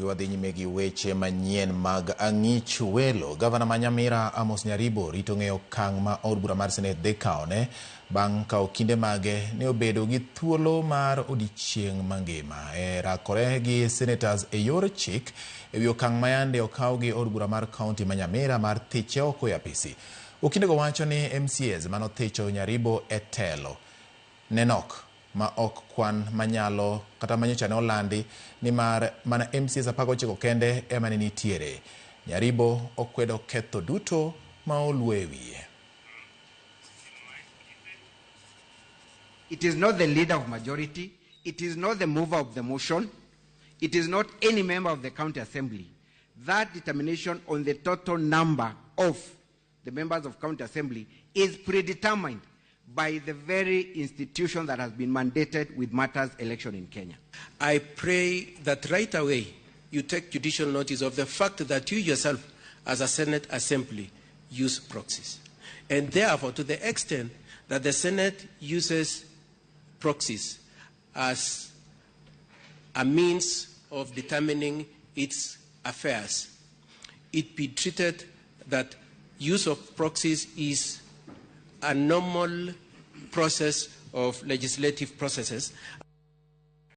Wadhi nyime gi weche manyien mag ang'ich welo. Gavana ma Nyamira Amos Nyaribo rito ng'eyo okang' ma od bura mar Senet dhi kawone bang' ka okinde mage ne obedo gi thuolo mar odiechieng' mangima e rakore gi senators e yor chik e wi okang' ma yande okaw gi od bura mar kaunti ma Nyamira mar thiche oko e apisi. Okindego wacho ni MCAs manothicho Nyaribo e telo ne nok ma ok kwan manyalo kata manyocha ne olandi nimar mana MCAs 19 kende ema ne nitiere. Nyaribo okwedo ketho duto ma oluo e wiye. It is not the leader of majority, it is not the mover of the motion, it is not any member of the county assembly. That determination on the total number of the members of county assembly is predetermined by the very institution that has been mandated with matters election in Kenya. I pray that right away you take judicial notice of the fact that you yourself, as a Senate Assembly, use proxies. And therefore, to the extent that the Senate uses proxies as a means of determining its affairs, it be treated that use of proxies is a normal process of legislative processes.